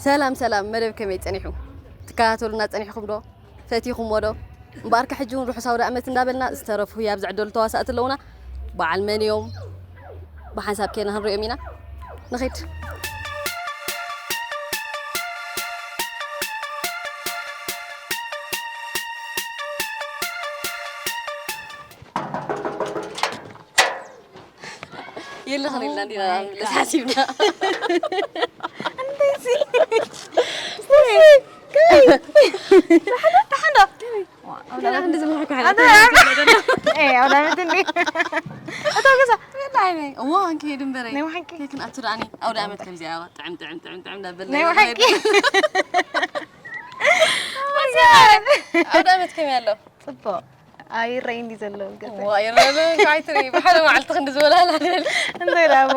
ሰላም ሰላም፣ መደብ ከመይ ጸኒሑ? ትከታተሉና ጸኒሕኩም ዶ? ፈቲኹምዎ ዶ? እምበኣርከ ሕጂ እውን ርሑስ ኣውደ ኣመት እንዳበልና ዝተረፉ ህያብ ዝዕደሉ ተዋሳእቲ ኣለውና። በዓል መን እዮም? ብሓንሳብ ኬና ክንሪኦም ኢና። ንኺድ። የለ ኽሊልና እንዲና Oh my God። ሓሲብና። እንዴዚ? ደሓን ዶ? ደሓን ዶ? ኣውደ ዓመት እንዴ? ኣውደ ዓመት እንዴ? እታ ገዛ። እዋ፣ ክንከይድ እምበረይ። ናይ ብሓቂ? ከይ ክንኣቱ ደኣኒ። ኣውደ ዓመት ከምዚኣ፣ ጥዕም፣ ጥዕም፣ ጥዕም፣ ጥዕም እንዳበልና ናይ ኢና ብሓቂ? ንኸይድ። Oh my God። ኣውደ ዓመት ከመይ ኣሎ? ጽቡቕ። ኣይረኣይን ድዩ ዘሎ ገጸይ? ዋ፣ ይረኣይ ኣሎ፣ እንታይ ትርኢ? ብሓደ መዓልቲ ክንዲ ዝበላል ኣይደል? እንታይ ደኣ እሞ?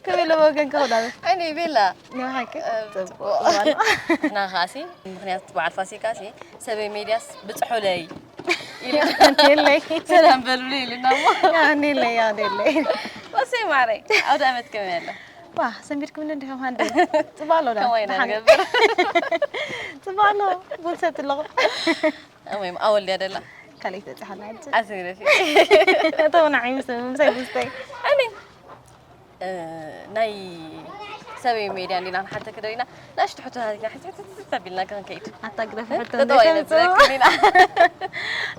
ከመይ ኣሎ ብወገንኪ ክዳን? ኣይ፣ ናይ ቤላ። ናይ ብሓቂ? እ፣ ጽቡቕ። ጽቡቕ። ንሕና ኸኣሲ፣ ምኽንያት በዓል ፋሲካሲ፣ ሰበይ ሜድያስ ብጽሑለይ ኢሉ። የለይ። ሰላም በሉለይ ኢሉና እሞ። የለይ፣ የለይ። ወሰይ ማረይ፣ ኣውደ ዓመት ከመይ ኣሎ? ዋ፣ ሰንቢድኩም እንዲኹም ሃንደ። ጽቡቕ ኣሎ ዳ? ከማይ ኢና ብሓቂ። ንገብር። ጽቡቕ ኣሎ፣ ቡን ሰቲ ኣለኹ። እሞ ኣወል ድያ ደላ? ካልኣይቲ በጺሓ ኣላ ሕጂ። ኣሰይ ረፊ። እቶም ንዓይ ምስ-፣ ምሳይ ምስተይ። ኣነ፣ እ፣ ናይ ሰበይ ሜድያ እንዲና ንሓተኪ ደሊና፣ ንኣሽቱ ሕቶታት ኢና ሕጽጽጽ ኣቢልና ክንከይድ። ኣታ ግደፊ እ? ሕቶ ጠጠው እንደ ኣይነብለክን ተምጽኡ። ኢና።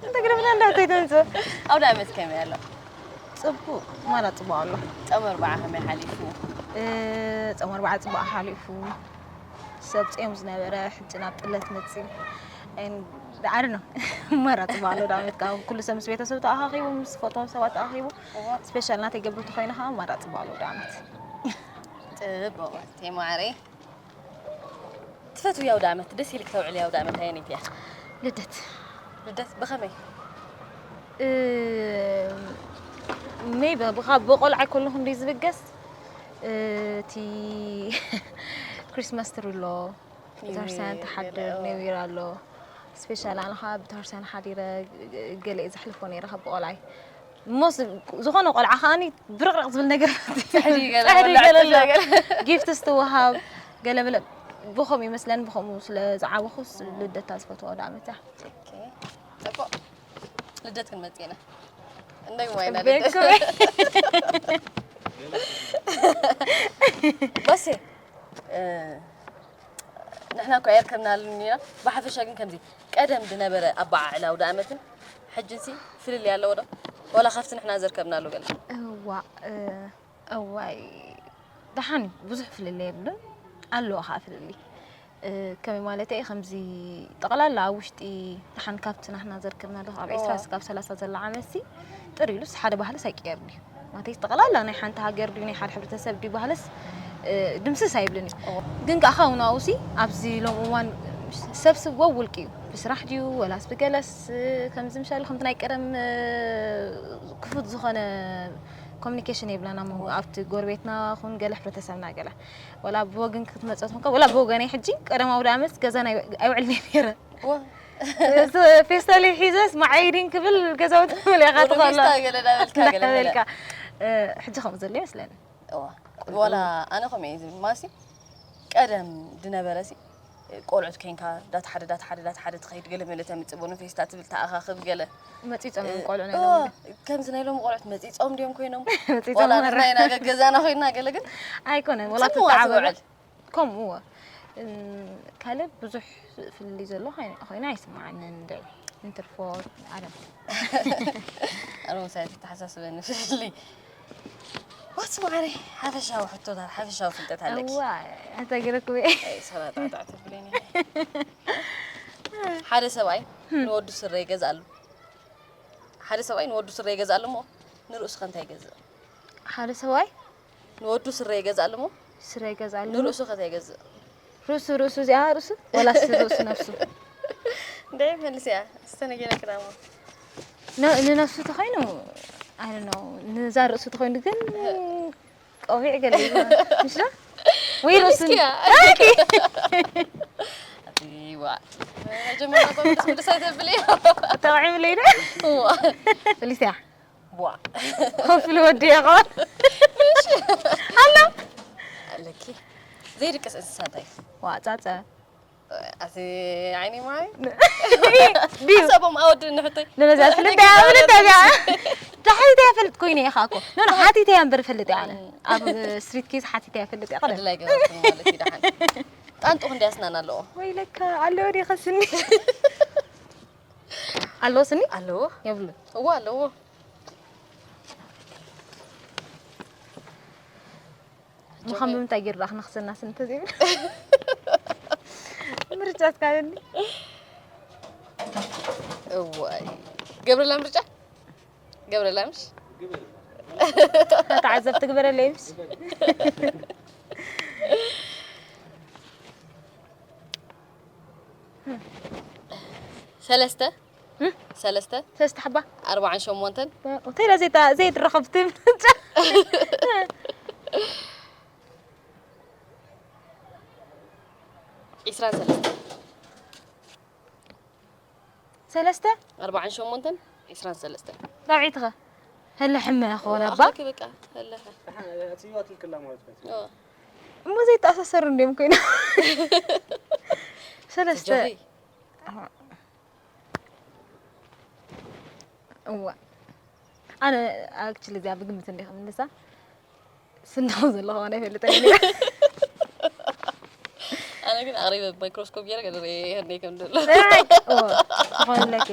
ኣታ ግደፊ እንደ ሕቶ ኣይተምጽኡ። ኣውደ ዓመት ከመይ ኣሎ? ጽቡቕ፣ ማራ ጽቡቕ ኣሎ። ጾም ኣርብዓ ከመይ ሓሊፉ? እ፣ ጾም ኣርብዓ ጽቡቕ ሓሊፉ። ሰብ ጾም ዝነበረ ሕጂ ናብ ጥለት መጺኡ። And I don't know። ማራ ጽቡቕ ኣሎ ኣውደ ዓመት። ካብ ኩሉ ሰብ ምስ ቤተሰብ ተኣኻኺቡ፣ ምስ ዝፈትዎም ሰባት ተኣኺቡ። እዋ። ስፔሻል ናተይ ገብርቲ ኮይነ ከዓ ማራ ጽቡቕ ኣሎ ኣውደ ዓመት። ጽቡቕ፣ እቴ ማዓረይ። ትፈትውያ ኣውደ ዓመት፣ ደስ ኢልክ ተውዕልያ ኣውደ ዓመት ኣየነይቲ እያ? ልደት። ልደት ብኸመይ? እ፣ ሜይ ቢ ብኻ-፣ ብቆልዓ ከለኹ እንድዩ ዝብገስ፣ እ፣ እቲ ክሪስማስ ትሪ ኣሎ፣ ኒው ቤተክርስትያን ይር ትሓድር፣ ገለ፣ ኒው ይር ኣሎ። ስፔሻል ኣነ ኸዓ ቤተክርስትያን ሓዲረ ገለ እየ ዘሕልፎ ነይረ ካብ ብቆልዓይ። እሞ ስ-፣ ዝኾነ ቆልዓ ከኣኒ ብርቕርቕ ዝብል ነገር ጽሕዲ ገለ ጸሕዲ ወላዕ ገለ ኣሎ። ገለ። ጊፍትስ ትወሃብ ገለ በለ። ብኸምኡ ይመስለኒ፣ ብኸምኡ ስለ ዝዓበኹስ ልደታ ዝፈትዋ ኣውደ ዓመት እያ። ኦኬ። ጽቡቕ። ልደት ክንመጽእ ኢና። እንደግሞ ኢና ጽቡቕ። ልደት። በሴ፣ እ፣ ንሕና እኮ ኣየርከብናሉን ኢና። ብሓፈሻ ግን ከምዚ ቀደም ዝነበረ ኣበዓዕላ ኣውደ ዓመትን ሕጅንሲ ፍልልይ ኣለዎ ዶ? ወላ ካብቲ ንሕና ዘርከብናሉ ገለ? እዋእ፣ እ፣ እዋይ፣ ደሓን እዩ። ብዙሕ ፍልልይ የብሉን። ኣለዎ ኸዓ ፍልልይ። እ፣ ከመይ ማለተይ እየ፣ ከምዚ ጠቕላላ ኣብ ውሽጢ ደሓን ካብቲ ናህና ዘርከብናሉ ኣብ ዒስራ እዋ። እስካብ ሰላሳ ዘሎ ዓመትሲ ጥር ኢሉስ ሓደ ባህልስ ኣይቅየርን እዩ። ማለተይ ጠቕላላ ናይ ሓንቲ ሃገር ድዩ፣ ናይ ሓደ ሕብረተሰብ ድዩ ባህልስ፣ እ፣ ድምስስ ኣይብልን እዩ። እዋ። ግን ከኣ ካብኡ ናብኡሲ ኣብዚ ሎም እዋን ሰብ ስብ ወውልቂ እዩ። ብስራሕ ድዩ፣ ወላስ ብገለስ፣ እ፣ ከምዚ ምሻሉ ከምቲ ናይ ቀደም፣ እ፣ ክፉት ዝኾነ ኮሚኒኬሽን የብላና እሞ እዋ። ኣብቲ ጎረቤትና ኹን ገለ ሕብረተሰብና ገለ። ወላ ብወገን ክትመጽእ ትኾንካ፣ ወላ ብወገነይ ሕጂ ቀደም ኣውደ ዓመት ገዛና ኣይው-፣ ኣይውዕልን እየ ነይረ። እዋ። ስ-፣ ፌስታል ሒዘስ መዓይዲን ክብል ገዛውቲ መሊእኻ ወደ ትኸሎ። ፌስታል ገለ እንዳበልካ ገለ እንዳበልካ። ገለ። እ፣ ሕጂ ከምኡ ዘሎ ይመስለኒ። እዋ። ቁልዑ። ዋላ ኣነ ከምኡ እየ ዝብል። ማለትሲ ቀደም ዝነበረሲ ቆልዑት ኮይንካ ዳታ ሓደ፣ ዳታ ሓደ፣ ዳታ ሓደ ትኸይድ፣ ገለ መለ ተምጽእ፣ ቦኖ ፌስታ ትብል፣ ተኣኻኽብ ገለ። መጺጾም እዮም እ፣ ቆልዑ ናይ እዎ፣ ሎሚ። ከምዚ ናይ ሎሚ ቆልዑት መጺጾም ድዮም ኮይኖም? መጺጾም ዋላ መራ። ንሕና ኢና ገገዛና ኮይንና ገለ ግን ኣይኮነን፣ ወላ ጽምዋ ተተዓበበ። ትውዕል። ከምኡ እዎ። እም፣ ካልእ ብዙሕ ፍልልይ ዘሎ ኾይኑ፣ ኾይኑ ኣይስምዓንን እንድዒ። እንትርፎ፣ ኣረ። ኣረ፣ ምሳይ ተተሓሳስበኒ ፍልልይ። ዋትስ ማዕረ ሓፈሻዊ ሕቶታት፣ ሓፈሻዊ ፍልጠት ኣለኪ። እዋ፣ ኣታ ገረኩ። ኣይ፣ ሰላጣ ጣዕ ተብለኒ። ሓደ ሰብኣይ ንወዱ ስረ ይገዝኣሉ። ሓደ ሰብኣይ ንወዱ ስረ ይገዝኣሉ እሞ ንርእሱ ከ እንታይ ይገዝእ? ሓደ ሰብኣይ ንወዱ ስረ ይገዝኣሉ እሞ ስረ ይገዝኣሉ እሞ ንርእሱ ከ እንታይ ይገዝእ? ርእሱ፣ ርእሱ እዚኣ ርእሱ ወላስ ርእሱ ነፍሱ? እንደ መልስ እያ። ዝተነገረ ክዳማ። ነ-፣ ንነፍሱ ተኾይኑ፣ I don't know፣ ንዛ ርእሱ ተኾይኑ ግን ቆቢዕ ገለ እዩ። ምሽ ዶ? ወይ ርእሱ እስኪ፣ ን-፣ እስኪ። ኣቲ ዋ። መጀመርያ እኮ ምልስ ምልስ ኣይተብልዮ። ተባዒ ብለይ ዶ? ዋ። ፈልስያ። ዋ። ኮፍ ኢሉ ወዲ ያቆ። ኣሎ። ኣለኪ። ዘይድቅስ እንስሳ እንታይ እዩ? ዋጻጸ ኣቲ ዓይኒ ማይ ድዩ ሓሳቦም ኣወድእኒ ሕቶይ ለበዛ ፍልጥ ያ ፍልጥ ያ ዳሕሪት ያ ፍልጥ ኮይነ ኢኻ እኮ ኖ ኖ ሓቲተ ያ እምበር ፍልጥ ያ ኣነ ኣብ ስትሪት ኬዝ ሓቲተ ያ ፍልጥ ያ ቀደም ድላይ ገበርኩም ማለት እዩ ደሓን ጣንጡ ክንደይ ኣስናን ኣለዎ ወይ ለካ ኣለዎ ዲ ኸስኒ ኣለዎ ስኒ ኣለዎ የብሉ እዎ ኣለዎ ምኻን ብምንታይ ገይሩ ዳኣ ክነኽሰና ስኒ ተዘይብል ምርጫ እስካበኒ እዋይ ገብረላ ምርጫ ገብረላ ምሽ ተዓዘብ ትግበረለይ ምስ ሰለስተ ሰለስተ ሰለስተ ሓባ ኣርባዓን ሸሞንተን እንታይ ዳ ዘይታ ዘይትረኸብ ትብል ዒስራን ሰለስተ ሰለስተ ኣርባዓን ሸሞንተን ዒስራን ሰለስተን ራብዒትኸ ህለ ሕመ ክኾን ኣባ ኣኽለኪ በቃ ኣለኸ ጽዋት ልክላ ማለት ነው። ኦ፣ እሞ ዘይተኣሳሰሩ እንዲዮም ኮይና ሰለስተ ጆይ እዋ ኣነ ኣክቹሊ እዚኣ ብግምት እንዲ ክምልሳ ስናው ዘለኹ ኣነ ይፈልጠ ኣነ ግን ኣቕሪበ ማይክሮስኮፕ ገይረ ገለ ርኤ ይህርነይ ከም ዘሎ ዝኾነለኪ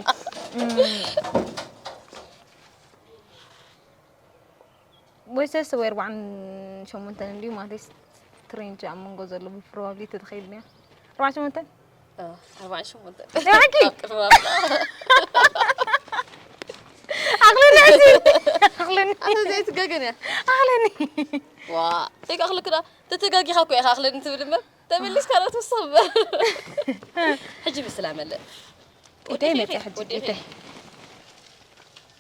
ወይ ሰለስተ ወይ ኣርባዓን ሸሞንተን እንዲዩ ማለት ትሬንጅ ኣብ መንጎ ዘሎ ብፕሮባብሊቲ ትኸይድ እያ ኣርባዓን ሸሞንተን ኣርባዓን ሸሞንተን ደሓንኪ? ኣብ ቅድሚ ኣምላኽ ኣኽልኒ ሕጂ ኣኽልኒ ኣነ ዘይትጋገን እያ ኣኽልኒ ዋ ተይካ ኣኽልክ ዳ ተተጋጊኻ እኮ ኢኻ ኣኽልኒ ትብል እምበር ተመሊስካ ዶ ትወስኽ እምበር ሕጂ ብስላ መልእ ኢተይ መፅእ ሕጂ ወዲኺ። ኢተይ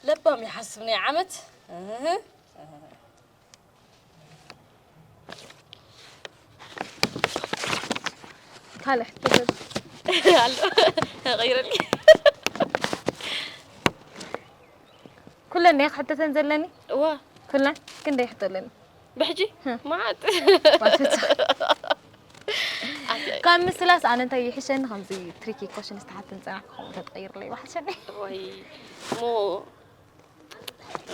ለባም ይሓስብ ናይ ዓመት እህ፣ ካልእ ሕቶ ሰብ ኣሎ ቀይረልኪ ኩለን ናይ ክሕተተን ዘለኒ እዋ ኩለን ክንደይ ሕቶ ኣለኒ ብሕጂ ህም። መዓት ዋትቻ ካብ ምስላስ ኣነ እንታይ ይሕሸኒ ከምዚ ትሪኪ ኮሽን ዝተሓትን ፀናሕ ክኸውን ተትቀይርለይ ይሓሸኒ ወይ ሞ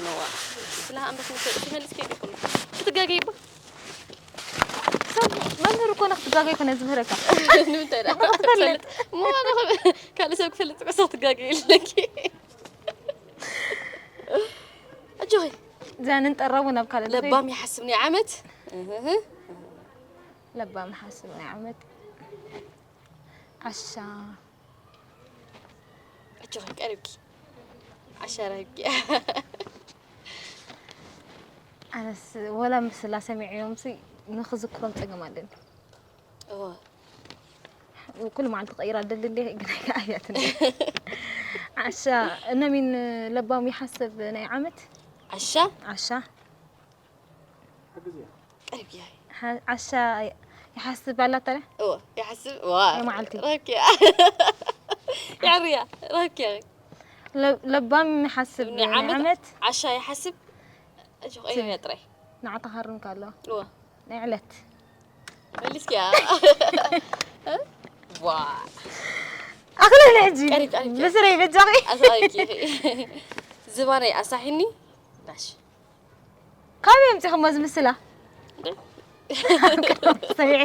ነዋ ስላ ኣንበስ ምስ ትመልስ ከይዲ ኩሉ ክትጋገይ እባ ሰብ መምህር እኮ ንክትጋገይ ኮነ ዝምህረካ ንምንታይ ዳ ክትፈልጥ። ሞ ካልእ ሰብ ክፈልጥ ቀስ ክትጋገይ ኣለኪ ኣጆኺ እዚኣ ንንጠረቡ ናብ ካልእ ንኸይድ። ለባም ይሓስብ ናይ ዓመት እህህ። ለባም ሓስብ ናይ ዓመት ዓሻ ኣጆኺ ቀሪብኪ ዓሻ ረኪብኪ ኣነስ ወላ ምስላ ሰሚዐዮምሲ ንክዝክሮም ፀገም ኣለኒ እወ ኩሉ መዓልቲ ቀይራ ደሊ እንደ ግን ኣይከኣያትን ዓሻ እነሚን ለባም ይሓስብ ናይ ዓመት ዓሻ ዓሻ ሕግዝ እያ። ቀሪብኪ ሓ- ዓሻ ይሓስብ ኣላታ እወ ይሓስብ ዋ ናይ መዓልቲ። ረኪያ ይዕርያ ረኪያ ለ- ለባም ይሓስብ ናይ ናይ ዓመት ዓመት ዓሻ ይሓስብ ኣጆኺ ቀይርያ ጥራይ ንዓታ ሃርም ካሎ እወ ናይ ዕለት መሊስኪያ ዋ ኣኽለኒ ሕጂ ቀሪብ፣ ቀሪብ። ብስረይ በጃኺ ኣሳይኪ ዝባነይ ኣሳሒኒ ዳሽ ካበይ ኣምፂኹሞ ዝምስላ እንዴ? ሰሚዐ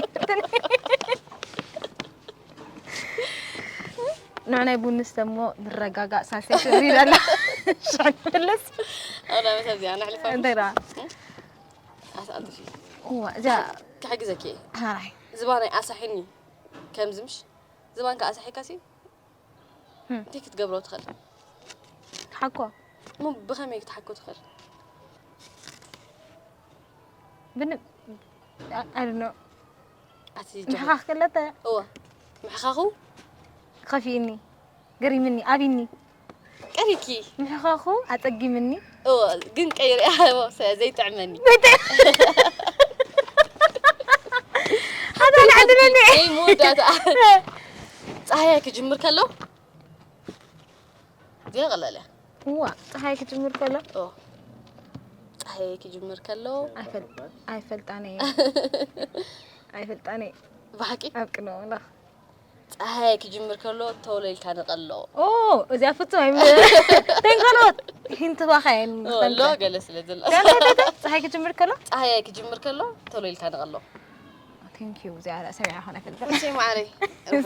ንዕ ናይ ቡን ስተሞ ንረጋጋእ ሳልሰይ ትሪድ ኣላ ሽሕን ትምለስ ኣላ መሰብ እዚኣ ነሕልፋ እንታይ ደኣ ኣስኣልጥፊ እዋ እዚኣ ክሕግዘኪ እየ ሃራይ ዝባነይ ኣሳሒኒ ከምዚ ምሽ ዝባንካ ኣሳሒካሲ ህም። እንታይ ክትገብሮ ትኽእል ሓኮ እሞ ብኸመይ ክትሓኮ ትኽእል ብን ኣድኖ ኣቲ ምሕኻኽ ከለተ እወ ምሕኻኹ ከፊእኒ ገሪምኒ ኣብኒ ቀሪብኪ ምሕኻኹ ኣፀጊምኒ እወ ግን ቀይረ ዘይጥዕመኒ ሓዳን ዓድነኒ ናይ መወዳእታ ፀሃያ ክጅምር ከሎ እዚኣ ቀላል እያ እዋ ፀሓይ ክጅምር ከሎ ኦ ፀሃያ ክጅምር ከሎ ኣይፈል- ኣይፈልጣን እየ ኣይፈልጣን እየ። ብሓቂ ኣብ ቅድሚ ኣምላኽ። ፀሃየ ክጅምር ከሎ ተወለልካ ንቐሎ ኦ እዚኣ ፍጹም ኣይም ተንከሎት ሂንት ባኻ እየን ሎ ገለ ስለ ዘሎ ፀሓይ ክጅምር ከሎ ፀሃየ ክጅምር ከሎ ተወለልካ ንቐሎ ቴንክ ዩ እዚኣ ሰሚዓ ኾነ ፈልጠ እሰይ ማዕረይ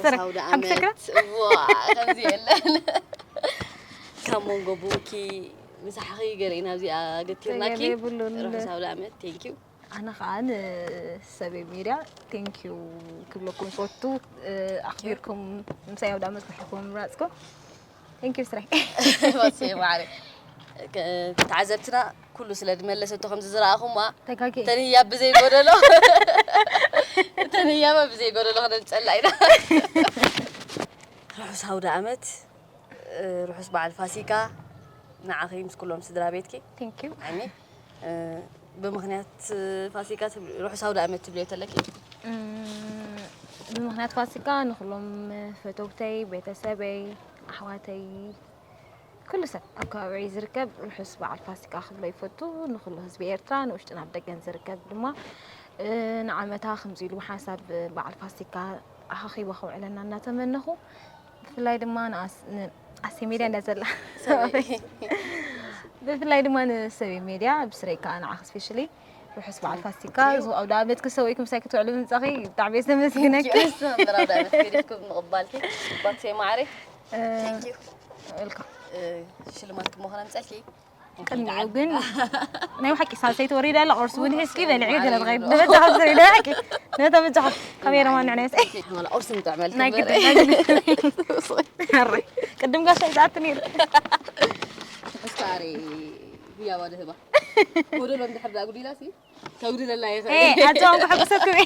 ስራሕ ርሑስ ኣውደ ሓንቲ ዓመት ዋ ከምዚ የለን ካብ መንጎ ቡኪ ምሳሕኺ ገለ ኢና ኣብዚኣ ገቲርናኪ ተገለ የብሉን። ርሑስ ኣውደ ዓመት ቴንክ ዩ ኣነ ከዓ ንሰበይ ሜድያ ቴንክ ዩ ክብለኩም ፈቱ ኣኽቢርኩም ምሳይ ኣውደ ዓመት ክሕልኩም ምምራፅኩም ቴንክ ዩ ስራይ ወሰይ ማዕረ ተዓዘብትና ኩሉ ስለ ዝመለሰቶ ከምዚ ዝረኣኹማ ተጋጌ ተንያ ብዘይ ጎደሎ ተንያማ ብዘይ ጎደሎ ክነምፀላ ኢና ርሑስ ኣውደ ዓመት ርሑስ በዓል ፋሲካ ንዓኺ ምስ ኩሎም ስድራ ቤትኪ ቴንክ ዩ ዓይኒ ብምኽንያት ፋሲካ ትብሊ- ርሑስ ኣውደ ዓመት ትብልዮ ተለኪ ብምኽንያት ፋሲካ ንኩሎም ፈተውተይ ቤተሰበይ ኣሕዋተይ ኩሉ ሰብ ኣብ ከባቢይ ዝርከብ ርሑስ በዓል ፋሲካ ክብሎ ይፈቱ ንኩሉ ህዝቢ ኤርትራ ንውሽጥን ኣብ ደገን ዝርከብ ድማ ንዓመታ ከምዚ ኢሉ ሓንሳብ በዓል ፋሲካ ኣኻኺባ ከውዕለና እናተመነኹ ብፍላይ ድማ ንኣስ- ን- ኣሴ ሜድያ እንዳ ዘላ ብፍላይ ድማ ንሰበይ ሜድያ ብስረይ ከዓ ንዓኽ ስፔሻሊ ርሑስ በዓል ፋሲካ እዚ ኣውደ ዓመት ክሰውኢኩም ሳይ ክትውዕሉ ምምፃኺ ብጣዕሚ እየ ዝተመስገነኪ ርሑስ ኣውደ ዓመት ክሪትኩም ምቕባልኪ ባትሴ ማዕረ እልካ ሽልማት ክመኾና ምፀልኪ ቅድሚኡ ግን ናይ ብሓቂ ሳልሰይቲ ወሪዳ ኣላ ቁርሲ እውን ሒዝኪ በልዒ ገለ ትኸይድ ንበጃኻ ትሰሪ ናይ ሓቂ ነታ በጃኻ ካሜራማን ንዕነስ ቁርሲ ንጥዕመልኪ ናይ ግድን ሕራይ ቅድም ጋሻ ይዝኣት ነይሩ ሕስካሪ ህያባ ድህባ ጎደሎ እንድሕር ዳ ጉዲላ ሲ ከጉድለላ ኣቶም ክሕጉሰኩም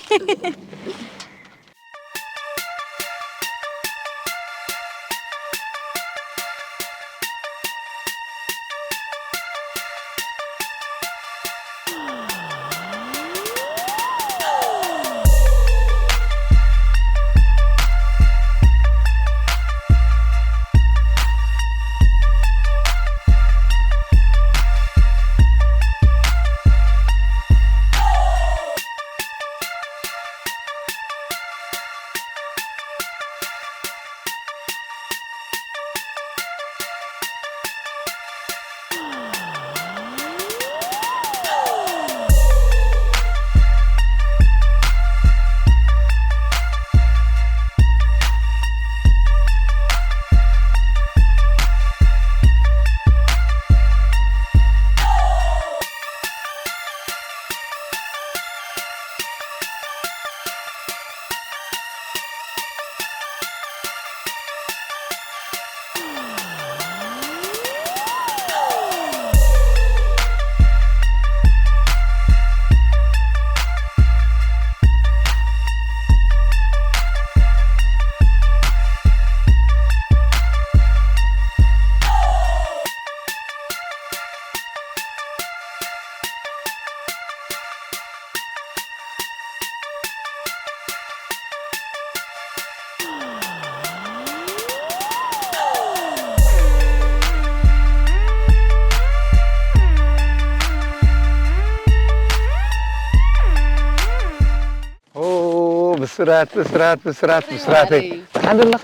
ብስራት ብስራት ብስራት ብስራተይ ደሓን ዘለኺ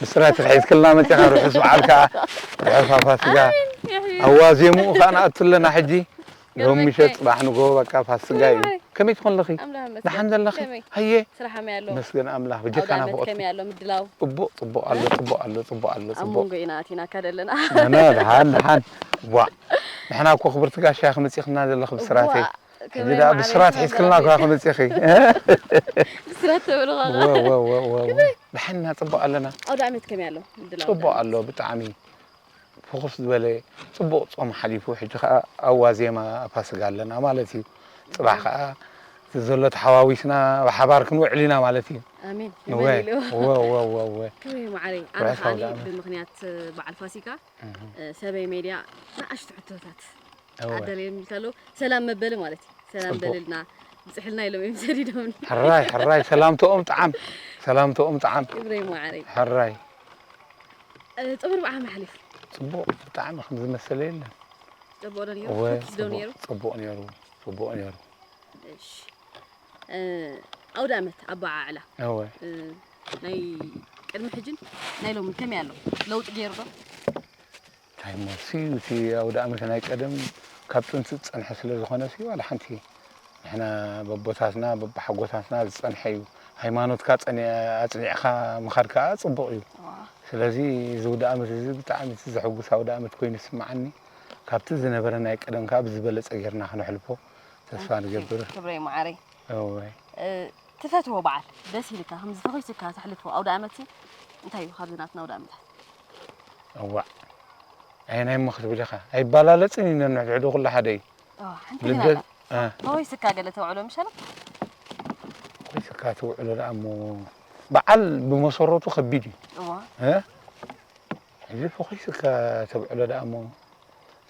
ብስራት ሒዝክልና መፂኻ ርሑስ በዓል ከዓ ርሑስ ፋሲጋ ኣዋዜምኡ ከዓ ንኣቱ ኣለና ሕጂ ሎሚ ምሸት ፅባሕ ንጎ በቃ ፋሲጋ እዩ ከመይ ትኾን ኣለኺ ደሓን ዘለኺ ሃየ መስገን ኣምላኽ ብጀካና ፍቕርቲ ፅቡቕ ፅቡቕ ኣሎ ፅቡቕ ኣሎ ፅቡቕ ኣሎ ኣብ ፅቡቕ መንጎ ኢና ኣቲና ከደለና ኣነ ደሓን ደሓን ዋ ንሕና እኮ ክብርቲ ጋሻ ክመፂኽና ዘለኺ ብስራተይ ሕጂ ደኣ ብስራት ሒዝክልና እኳ ክመፂኺ ብስራት ተብልኻ ደሓንና ፅቡቕ ኣለና ኣውደ ዓመት ከመይ ኣሎ ምድላው ፅቡቕ ኣሎ ብጣዕሚ ፍኹስ ዝበለ ፅቡቕ ፆም ሓሊፉ ሕጂ ከዓ ኣዋዜማ ፋስጋ ኣለና ማለት እዩ ፅባሕ ከዓ እቲ ዘሎ ተሓዋዊስና ብሓባር ክንውዕል ኢና ማለት እዩ ኣሜን እወ ይበል ኢሉ እወ እወ እወ እወ ክብሪ መዓረይ ኣነ ርሑስ ከዓኒ ኣውደ ዓመት። ብምኽንያት በዓል ፋሲካ ሰበይ ሜድያ ንኣሽቱ ሕቶታት እወ ኣዳልዮም ከለዉ ሰላም መበሊ ማለት እዩ ሰላም ጽቡቅ። በልልና ብፅሕልና ኢሎም እዮም ሰዲዶምኒ ሕራይ ሕራይ ሰላምትኦም ጣዓም ሰላምትኦም ጣዓም ክብረይ መዓረይ ሕራይ እ፣ ጥሙር ብዓመ ሓሊፉ ፅቡቅ ብጣዕሚ ከም ዝመሰለ የለን ፅቡቅ ዶ ነይሩ እወ ፈኪስ ዶ ነይሩ ፅቡቅ ነይሩ ፅቡቅ ነይሩ እሺ እ፣ ኣውደ ኣመት ኣበዓዕላ እወ። እ፣ ናይ ቅድሚ ሕጅን ናይ ሎምን ከመይ ኣሎ? ለውጢ ገይሩ ዶ? እንታይ እሞ፣ እሲ፣ እቲ ኣውደ ኣመት ናይ ቀደም ካብ ጥንቲ ዝጸንሐ ስለ ዝኾነ፣ እሲ፣ ዋላ ሓንቲ ንሕና በቦታትና፣ በቦሓጎታትና ዝጸንሐ እዩ። ሃይማኖትካ ጸኒ-፣ ኣጽኒዕካ ምኻድ ከኣ ጽቡቕ እዩ። ዋ። ስለዚ እዚ ኣውደ ኣመት እዚ ብጣዕሚ እቲ ዘሐጉስ ኣውደ ኣመት ኮይኑ ይስምዓኒ። ካብቲ ዝነበረ ናይ ቀደም ከኣ ብዝበለጸ ጌርና ክነሕልፎ ተስፋ ኦኬ፣ ንገብር። ክብረይ መዓረይ። እወ። እ፣ ትፈትዎ በዓል ደስ ኢልካ፣ ከም ዝፈኺስካ ተሕልፎ ኣውደ ኣመት እንታይ እዩ ካብዚ ናትና ኣውደ ኣመታት? እዋእ። ኣየናይ እሞ ክትብል ኢኻ? ኣይበላለጽን እዩ ነንሕድሕዱ ኩሉ ሓደ እዩ። እዋ፣ ሓንቲ ግን ልደት፣ ኣላ። እ። ፈኺስካ ገለ ተውዕሎ ምሻሎ? ፈኺስካ ተውዕሎ ደኣ እሞ በዓል ብመሰረቱ ከቢድ እዩ። እዋ። እ? ሕጂ ፈኺስካ ተብዕሎ ደኣ እሞ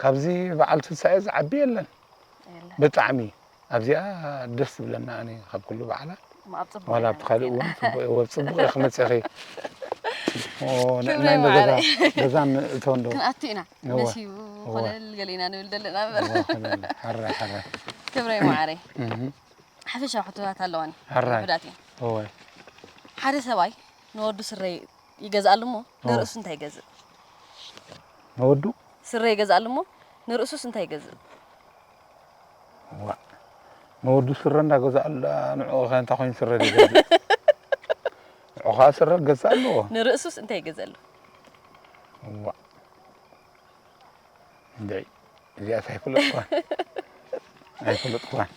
ካብዚ በዓል ትንሳኤ ዝዓቢ የለን። የለን። ብጣዕሚ ኣብዚኣ ደስ ትብለና ኣነ ካብ ኩሉ በዓላት። እሞ ኣብ ጽቡቕ ዋላ ኢና ኣብቲ ካልእ መጺእና። እውን ጽቡቕ እየ፣ ወብ ጽቡቕ እየ ክመጽእኺ። ኦ፣ ን-፣ ክብረይ ናይ እንዶ ገዛ፣ መዓረይ። ገዛ ን-፣ እቶ እንዶ። ክንኣቱ ኢና። እወ። መሲቡ እወ። ኮለል ገለ ኢና ንብል ዘለና እምበር። እወ፣ ኮለል። ሓራይ፣ ሓራይ። ክብረይ መዓረይ። እህ። ሓፈሻዊ ሕቶታት ኣለዋኒ። ሓራይ። ውሑዳት እየን። እወ። ሓደ ሰብኣይ ንወዱ ስረ ይገዝኣሉ እሞ እወ። ንርእሱ እንታይ ይገዝእ? ንወዱ? ስረ ይገዝኣሉ እሞ ንርእሱስ እንታይ ይገዝእ? ዋእ፣ ንወዱ ስረ እንዳገዝኣሉ ደኣ ንዕኡ ኸ እንታይ ኮይኑ ስረ ይገዝእ? ንዕኡ ኸኣ ስረ ክገዝእ ኣለዎ። ንርእሱስ እንታይ ይገዝኣሉ? ዋእ። እንድዒ፣ እዚኣስ ኣይፈለጥኳን። ኣይፈለጥኳን።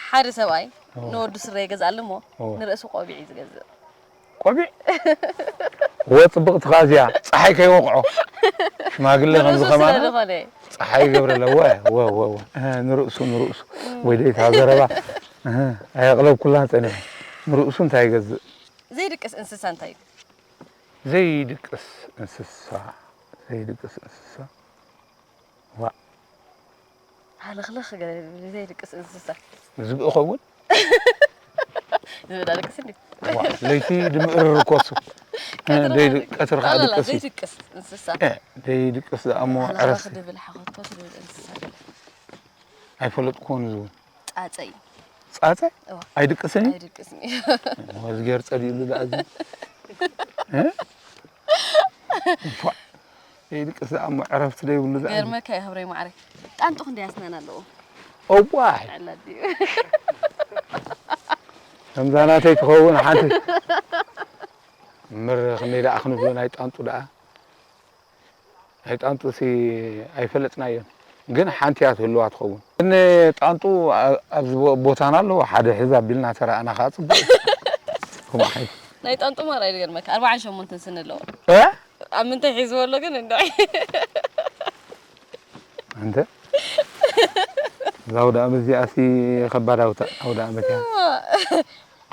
ሓደ ሰብኣይ እወ። ንወዱ ስረ ይገዝኣሉ እሞ እወ። ንርእሱ ቆቢዕ እዩ ዝገዝእ። ቆቢዕ? ወ ጽብቕቲ ከኣ እዚኣ፣ ጸሓይ ከይወቕዖ። ሽማግለ ንርእሱ ከምዚ ከማና ስለ ዝኾነ። ጸሓይ ይገብረለ። ወ፣ ወ፣ ወ፣ ወ። እህ፣ ንርእሱ፣ ንርእሱ። እም። ወይ ደይታ ዘረባ። እህ፣ ኣየቕለብኩላን ጸኒሐ። ንርእሱ እንታይ ይገዝእ? ዘይድቅስ እንስሳ እንታይ እዩ? ዘይድቅስ እንስሳ፣ ዘይድቅስ እንስሳ። ዋእ። ሃለኽለኽ ገለ ዘይድቅስ እንስሳ። ዝብኢ ኸውን? ዝብኢ ዳ ድቅስ እንድዩ። ዋእ፣ ለይቲ ድምእርር ኮሱ። ቀትሪ ደይ-፣ ኸዓ ቀትሪ ኸዓ ኣላላ፣ ድቅስ እዩ። ዘይድቅስ እንስሳ። እ፣ ደይድቅስ ደኣ እሞ ሃለኽለኽ ዕረፍቲ። ድብል ሓኾትኮት ድብል እንስሳ ገለ። ኣይፈለጥኩዎን እዚ እውን። ጻጸ እዩ። ጻጸ? እወ። ኣይድቅስን እዩ? ኣይድቅስን እዩ። እወ፣ እዚ ገይር ጸሊእሉ ደኣ እዚ። እ? ፏ። ዘይድቅስ ደኣ እሞ ዕረፍቲ ደይብሉ ደኣ እዚ። ገርመካ እዩ፣ ክብረይ መዓረይ። ጣንጡ ክንደይ ኣስናን ኣለዎ? እዋይ። ዕላ ድዩ? ከምዛ ናተይ ትኸውን ሓንቲ። ምር ክንደይ ደኣ ክንብሎ ናይ ጣንጡ ደኣ። ናይ ጣንጡሲ ኣይፈለጥናዮን፣ ግን ሓንቲ እያ ትህልዋ ትኸውን። ግን ጣንጡ ኣ-፣ ኣብዚ ቦ-፣ ቦታና ኣለዎ፣ ሓደ ሕዝ ኣቢልና ተረኣና ከዓ ጽቡቕ እዩ። ከምኡ ሓይሽ። ናይ ጣንጡ ማራ እዩ ዝገርመካ፣ ኣርባዓን ሸሞንተን ስኒ ኣለዎ። እ? ኣብ ምንታይ ሒዝዎ ኣሎ ግን እንድዒ። ኣንተ፣ እዛ ኣውደ ኣመት እዚኣሲ ከባድ ኣውታ-፣ ኣውደ ኣመት እያ።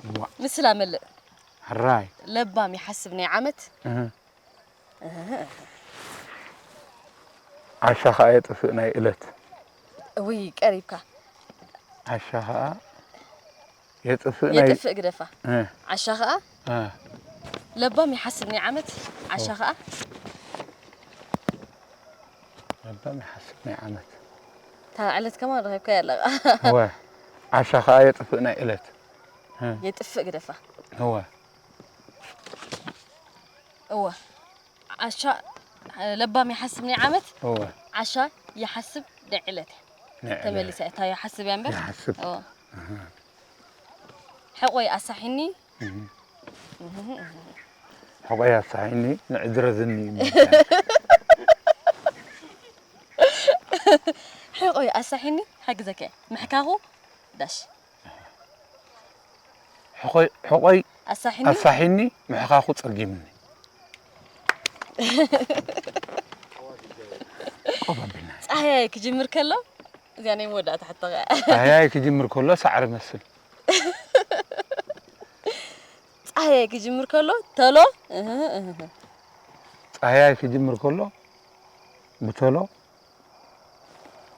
እዋ። ምስላ መልእ። ሕራይ። ለባም ይሓስብ ናይ ዓመት። እህ። ዓሻ ኸኣ የጥፍእ ናይ እለት። እውይ፣ ቀሪብካ። ዓሻ ኸኣ የጥፍእ ናይ የጥፍእ ግደፋ። እ። ዓሻ ኸኣ እ። ለባም ይሓስብ ናይ ዓመት። ዓሻ ኦ። ኸኣ ለባም ይሓስብ ናይ ዓመት። እታ ዕለት ከማን ረኺብካያ ኣለኻ። እወ። ዓሻ ኸኣ የጥፍእ ናይ እለት። እ። የጥፍእ ግደፋ። እወ። እወ። ዓሻ፣ ለባም ይሓስብ ናይ ዓመት፣ እወ። ዓሻ ይሓስብ ናይ ዕለት። ናይ ዕለት። ተመሊሳ እያ። እታ ይሓስብ እያ እምበር። ይሓስብ። እወ። ኣሃ። ሕቆይ ኣሳሒኒ። እህ። እህ፣ እህ። ሕቆይ ኣሳሒኒ፣ ንዕድረዝኒ ይመልሳ። ሕቆይ ኣሳሒኒ፣ ሓግዘካ እየ። ምሕካኹ ዳሽ። ሕቆይ፣ ሕቆይ ኣሳሒኒ? ኣሳሒኒ፣ ምሕኻኹ ጸጊምኒ። ቆብ ኣቢልና። ጻህያይ ክጅምር ከሎ፣ እዚኣ ናይ መወዳእታ ሕቶ እያ። ጻህያይ ክጅምር ከሎ ሳዕሪ መስል። ጻህያይ ክጅምር ከሎ፣ ተሎ፣ እህ፣ እህ፣ እህ። ጻህያይ ክጅምር ከሎ፣ ብተሎ፣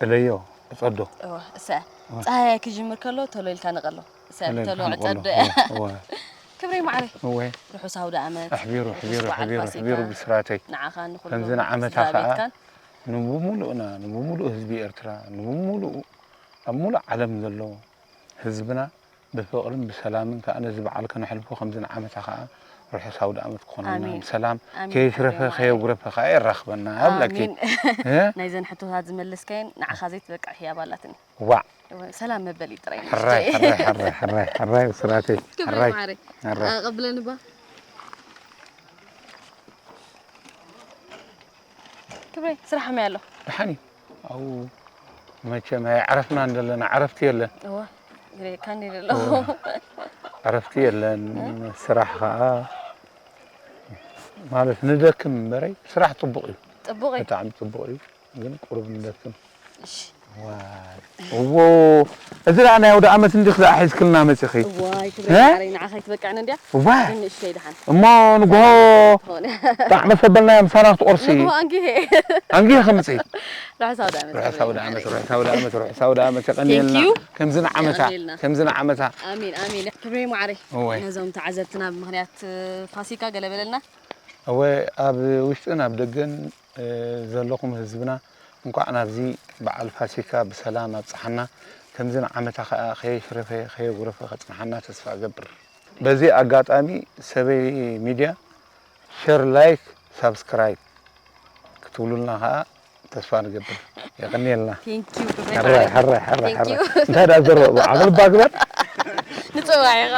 እለዮ፣ ዕጸዶ። እወ፣ እሰ። እወ። ጸሃያይ ክጅምር ከሎ፣ ተሎ ኢልካ ንቐሎ። እሰ፣ ተሎ ኢልካ ተሎ ንቐሎ። ዕጸዶ። እወ፣ እወ። ክብረይ ማዕረይ። እወ። ርሑስ ኣውደ ዓመት። ኣሕቢሩ፣ ርሑስ ኣሕቢሩ፣ በዓል ኣሕቢሩ፣ ፋሲካ። ኣሕቢሩ ብስራተይ። ንዓኻን ንኹሎም ከምዚ ንዓመታ ስድራ ከዓ ቤትካን። ንብሙሉእና፣ ንብሙሉእ ህዝቢ ኤርትራ፣ ንብሙሉእ፣ ኣብ ሙሉእ ዓለም ዘሎ ህዝብና ብፍቕርን ብሰላምን ከኣ ነዚ በዓል ከነሕልፎ፣ ከምዚ ንዓመታ ከኣ ርሑስ ኣውደ ዓመት ክኾነልና፣ ኣሜን። ብሰላም ኣሜን። ከየሽረፈ ኣሜን። ከየጉረፈ ከኣ የራኽበና። ኣብለኪ። ኣሜን። እ? ናይዘን ሕቶታት ዝመለስካየን ንዓኻ ዘይትበቅዕ ህያብ ኣላትኒ። ዋዕ። ሰላም መበሊ ጥራይ። ሕራይ፣ ሕራይ፣ ሕራይ፣ ሕራይ፣ ሕራይ፣ ብስራተይ። ክብሪ ሕራይ፣ ማዕረይ። ሕራይ። ኣቐብለኒ ባ። ክብረይ፣ ስራሕ ከመይ ኣሎ? ደሓን እዩ። ኣብኡ መቸም ኣይዕረፍናን ዘለና፣ ዕረፍቲ የለን። እወ፣ ይርኤካ እንዲሉ ኣሎ። እወ። ዕረፍቲ የለን። ስራሕ ኸኣ ማለት ንደክም እምበረይ፣ ስራሕ ጽቡቕ እዩ። ጽቡቕ እዩ። ብጣዕሚ ጽቡቕ እዩ። ግን ቁሩብ ንደክም። እሺ። ዋይ። እዎ፣ እዚ ደኣ ናይ ኣውደ ዓመት እንዲኽ ደኣ ሒዝክልና መጺኺ? እዋይ፣ ክብረይ እ? ማዕረይ፣ ንዓኻ ኣይትበቅዕን እንድያ። እዋይ። ግን ንእሽተይ ደሓን። እሞ ንግሆ ትኾነ። ጣዕመ ሰበልና እያ ምሳና ክትቆርሲ። ንግሆ ኣንጊሄ። ኣንጊሄ ከምጽእ። ርሑስ ኣውደ ዓመት ርሑስ ክብረይ ኣውደ ዓመት፣ ማዕረይ። ርሑስ ኣውደ ዓመት፣ ርሑስ ኣውደ ዓመት፣ የቐንየልና። Thank you። ከምዚ ንዓመታ፣ የቐንየልና። ከምዚ ንዓመታ። ኣሜን፣ ኣሜን። ክብረይ ማዕረይ። እወ። ነዞም ተዓዘብትና ብምኽንያት ፋሲካ ገለ በለልና። እወ፣ ኣብ ውሽጥን ኣብ ደገን እ፣ ዘለኹም ህዝብና፣ እንቋዕ ናብዚ በዓል ፋሲካ ብሰላም ኣብጽሓና። ከምዚ ንዓመታ ኸኣ ከየሽረፈ ከየጉረፈ ከጽንሓና ተስፋ እገብር። በዚ ኣጋጣሚ ሰበይ ሚድያ ሸር፣ ላይክ፣ ሳብስክራይብ ክትብሉልና ኸኣ ተስፋ ንገብር። የቐንየልና። Thank you፣ ክብሪ ሕራይ፣ ማዕረይ። ሕራይ፣ ሕራይ፣ Thank ሕራይ። you። እንታይ ደኣ ዘረባ? ዓቕሊ እባ ግበር። ንጽባሕ ኢኻ።